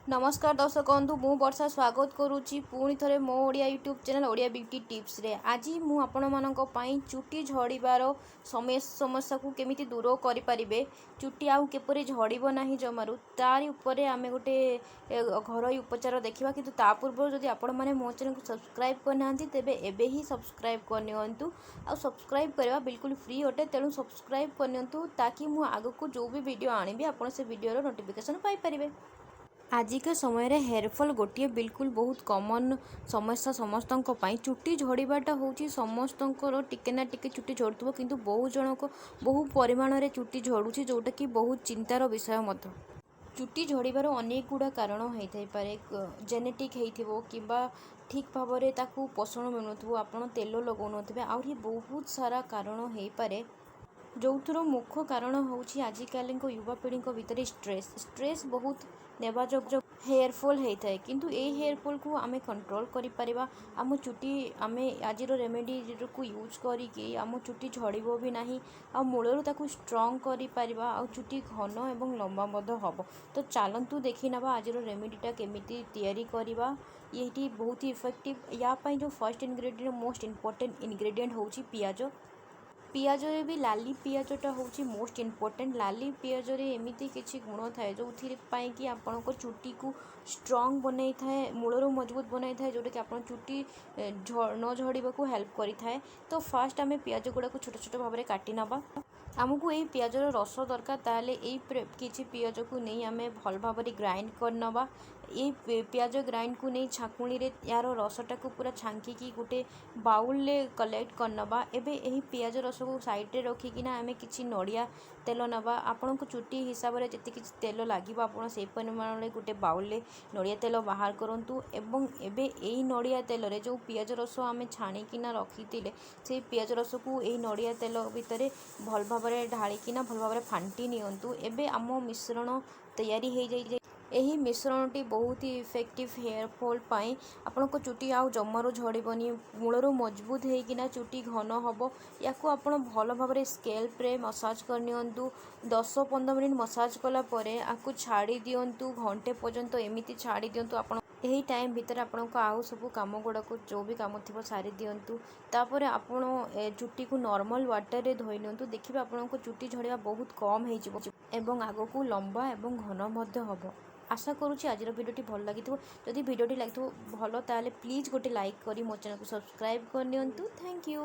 ନମସ୍କାର ଦର୍ଶକ ବନ୍ଧୁ, ମୁଁ ବର୍ଷା ସ୍ୱାଗତ କରୁଛି ପୁଣି ଥରେ ମୋ Odia YouTube channel Odia beauty ଟିପ୍ସରେ। ଆଜି ମୁଁ ଆପଣମାନଙ୍କ ପାଇଁ ଚୁଟି ଝଡ଼ିବାର ସମସ୍ୟାକୁ କେମିତି ଦୂର କରିପାରିବେ, ଚୁଟି ଆଉ କିପରି ଝଡ଼ିବ ନାହିଁ ଜମାରୁ, ତାରି ଉପରେ ଆମେ ଗୋଟେ ଘରୋଇ ଉପଚାର ଦେଖିବା। କିନ୍ତୁ ତା ପୂର୍ବରୁ ଯଦି ଆପଣମାନେ ମୋ ଚ୍ୟାନେଲକୁ ସବସ୍କ୍ରାଇବ୍ କରିନାହାନ୍ତି, ତେବେ ଏବେ ହିଁ ସବସ୍କ୍ରାଇବ୍ କରିନିଅନ୍ତୁ। ଆଉ ସବସ୍କ୍ରାଇବ୍ କରିବା ବିଲକୁଲ ଫ୍ରି ଅଟେ, ତେଣୁ ସବସ୍କ୍ରାଇବ୍ କରିନିଅନ୍ତୁ ତାକି ମୁଁ ଆଗକୁ ଯେଉଁ ବି ଭିଡ଼ିଓ ଆଣିବି, ଆପଣ ସେ ଭିଡ଼ିଓର ନୋଟିଫିକେସନ୍ ପାଇପାରିବେ। ଆଜିକା ସମୟରେ ହେୟାରଫଲ୍ ଗୋଟିଏ ବିଲକୁଲ ବହୁତ କମନ୍ ସମସ୍ୟା ସମସ୍ତଙ୍କ ପାଇଁ। ଚୁଟି ଝଡ଼ିବାଟା ହେଉଛି ସମସ୍ତଙ୍କର, ଟିକେ ନା ଟିକେ ଚୁଟି ଝଡ଼ୁଥିବ। କିନ୍ତୁ ବହୁ ଜଣଙ୍କ ବହୁ ପରିମାଣରେ ଚୁଟି ଝଡ଼ୁଛି, ଯେଉଁଟାକି ବହୁତ ଚିନ୍ତାର ବିଷୟ ମଧ୍ୟ। ଚୁଟି ଝଡ଼ିବାର ଅନେକ ଗୁଡ଼ା କାରଣ ହେଇଥାଇପାରେ। ଜେନେଟିକ୍ ହେଇଥିବ କିମ୍ବା ଠିକ୍ ଭାବରେ ତାକୁ ପୋଷଣ ମିଳୁନଥିବ, ଆପଣ ତେଲ ଲଗାଉନଥିବେ, ଆହୁରି ବହୁତ ସାରା କାରଣ ହେଇପାରେ, ଯେଉଁଥିରୁ ମୁଖ୍ୟ କାରଣ ହେଉଛି ଆଜିକାଲିଙ୍କ ଯୁବାପିଢ଼ିଙ୍କ ଭିତରେ ଷ୍ଟ୍ରେସ୍। ଷ୍ଟ୍ରେସ୍ ବହୁତ ନେବା ଯୋଗୁଁ ହେୟାର ଫଲ୍ ହେଇଥାଏ। କିନ୍ତୁ ଏଇ ହେୟାର ଫଲ୍କୁ ଆମେ କଣ୍ଟ୍ରୋଲ୍ କରିପାରିବା। ଆମ ଚୁଟି ଆମେ ଆଜିର ରେମେଡ଼ିକୁ ୟୁଜ୍ କରିକି ଆମ ଚୁଟି ଝଡ଼ିବ ବି ନାହିଁ, ଆଉ ମୂଳରୁ ତାକୁ ଷ୍ଟ୍ରଙ୍ଗ କରିପାରିବା, ଆଉ ଚୁଟି ଘନ ଏବଂ ଲମ୍ବା ମଧ୍ୟ ହେବ। ତ ଚାଲନ୍ତୁ ଦେଖିନେବା ଆଜିର ରେମେଡ଼ିଟା କେମିତି ତିଆରି କରିବା। ଏଇଠି ବହୁତ ହି ଇଫେକ୍ଟିଭ୍। ୟା ପାଇଁ ଯେଉଁ ଫାର୍ଷ୍ଟ ଇନଗ୍ରେଡ଼ିଏଣ୍ଟ, ମୋଷ୍ଟ ଇମ୍ପୋର୍ଟାଣ୍ଟ ଇନଗ୍ରେଡ଼ିଏଣ୍ଟ ହେଉଛି ପିଆଜ। ପିଆଜରେ ବି ଲାଲି ପିଆଜଟା ହେଉଛି ମୋଷ୍ଟ ଇମ୍ପୋର୍ଟାଣ୍ଟ। ଲାଲି ପିଆଜରେ ଏମିତି କିଛି ଗୁଣ ଥାଏ, ଯେଉଁଥିରେ ପାଇଁକି ଆପଣଙ୍କ ଚୁଟିକୁ ଷ୍ଟ୍ରଙ୍ଗ ବନେଇଥାଏ, ମୂଳରୁ ମଜବୁତ ବନାଇଥାଏ, ଯେଉଁଟାକି ଆପଣ ଚୁଟି ନ ଝଡ଼ିବାକୁ ହେଲ୍ପ କରିଥାଏ। ତ ଫାର୍ଷ୍ଟ ଆମେ ପିଆଜ ଗୁଡ଼ାକୁ ଛୋଟ ଛୋଟ ଭାବରେ କାଟି ନେବା। ଆମକୁ ଏଇ ପିଆଜର ରସ ଦରକାର। ତାହେଲେ ଏଇ କିଛି ପିଆଜକୁ ନେଇ ଆମେ ଭଲ ଭାବରେ ଗ୍ରାଇଣ୍ଡ କରିନେବା। ଏଇ ପିଆଜ ଗ୍ରାଇଣ୍ଡକୁ ନେଇ ଛାକୁଣିରେ ୟାର ରସଟାକୁ ପୁରା ଛାଙ୍କିକି ଗୋଟେ ବାଉଲରେ କଲେକ୍ଟ କରିନେବା। ଏବେ ଏହି ପିଆଜ ରସକୁ ସାଇଡ଼ରେ ରଖିକିନା ଆମେ କିଛି ନଡ଼ିଆ ତେଲ ନେବା। ଆପଣଙ୍କ ଚୁଟି ହିସାବରେ ଯେତିକି ତେଲ ଲାଗିବ, ଆପଣ ସେଇ ପରିମାଣରେ ଗୋଟେ ବାଉଲରେ ନଡ଼ିଆ ତେଲ ବାହାର କରନ୍ତୁ। ଏବଂ ଏବେ ଏଇ ନଡ଼ିଆ ତେଲରେ ଯେଉଁ ପିଆଜ ରସ ଆମେ ଛାଣିକିନା ରଖିଥିଲେ, ସେଇ ପିଆଜ ରସକୁ ଏଇ ନଡ଼ିଆ ତେଲ ଭିତରେ ଭଲ ଭାବରେ ଢାଳିକିନା ଭଲ ଭାବରେ ଫାଣ୍ଟି ନିଅନ୍ତୁ। ଏବେ ଆମ ମିଶ୍ରଣ ତିଆରି ହେଇଯାଇ। ଏହି ମିଶ୍ରଣଟି ବହୁତ ହି ଇଫେକ୍ଟିଭ୍ ହେୟାର ଫଲ୍ ପାଇଁ। ଆପଣଙ୍କ ଚୁଟି ଆଉ ଜମାରୁ ଝଡ଼ିବନି, ମୂଳରୁ ମଜବୁତ ହେଇକିନା ଚୁଟି ଘନ ହେବ। ୟାକୁ ଆପଣ ଭଲ ଭାବରେ ସ୍କେଲ୍ପରେ ମସାଜ କରିନିଅନ୍ତୁ। 10-15 ମିନିଟ୍ ମସାଜ କଲା ପରେ ଆକୁ ଛାଡ଼ି ଦିଅନ୍ତୁ। ଘଣ୍ଟେ ପର୍ଯ୍ୟନ୍ତ ଏମିତି ଛାଡ଼ି ଦିଅନ୍ତୁ। ଆପଣ ଏହି ଟାଇମ୍ ଭିତରେ ଆପଣଙ୍କ ଆଉ ସବୁ କାମ ଗୁଡ଼ାକୁ, ଯେଉଁ ବି କାମ ଥିବ, ସାରି ଦିଅନ୍ତୁ। ତାପରେ ଆପଣ ଚୁଟିକୁ ନର୍ମାଲ୍ ୱାଟରରେ ଧୋଇ ନିଅନ୍ତୁ। ଦେଖିବେ, ଆପଣଙ୍କ ଚୁଟି ଝଡ଼ିବା ବହୁତ କମ୍ ହେଇଯିବ ଏବଂ ଆଗକୁ ଲମ୍ବା ଏବଂ ଘନ ମଧ୍ୟ ହେବ। ଆଶା କରୁଛି ଆଜିର ଭିଡ଼ିଓଟି ଭଲ ଲାଗିଥିବ। ଯଦି ଭିଡ଼ିଓଟି ଲାଗିଥିବ ଭଲ, ତାହେଲେ ପ୍ଲିଜ୍ ଗୋଟେ ଲାଇକ୍ କରି ମୋ ଚ୍ୟାନେଲକୁ ସବସ୍କ୍ରାଇବ୍ କରିନିଅନ୍ତୁ। Thank you.